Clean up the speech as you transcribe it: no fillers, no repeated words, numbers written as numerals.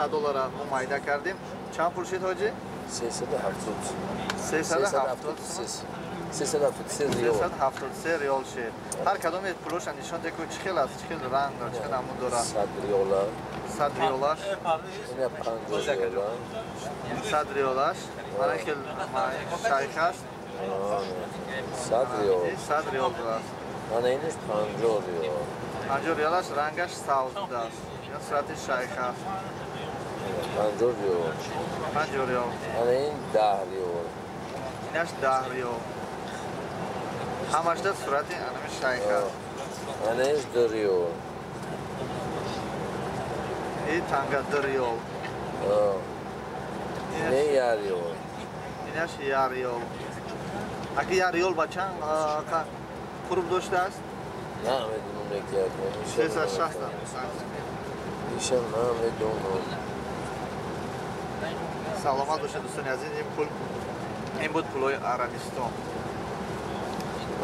100 доллара мо майда кардем. Чанд пул шид, ҳоҷӣ? 370. 373. 373 риёл. 373 риёл шид. Ҳар кадоме пулоша нишон де, ку чӣ хел аст, чӣ хел ранг дорад, чӣ хел намуд дорад. 100 риёла. 100 риёлаш. Ина 50 риёла. 100 риёлаш. Мана хел шайх аст. 100 риёл. 100 риёл будааст. Мана инаш 50 риёл. 50 риёлаш рангаш сабз будааст. Ин сурати шайх аст. 50 риёл. 50 риёл. Мана ин 10 риёл. Инаш 10 риёл. Ҳамашда сурати анами шайх аст. Мана инаш 2 риёл. И танга 2 риёл. Не 1 риёл. Инаш 1 риёл. Аки 1 риёл ба чанд қурб доштааст? Намедонам, яки. 360. Иша намедонам. Саломат бошед, дӯстони азиз. Ин пул, ин буд пулҳои Арабистон.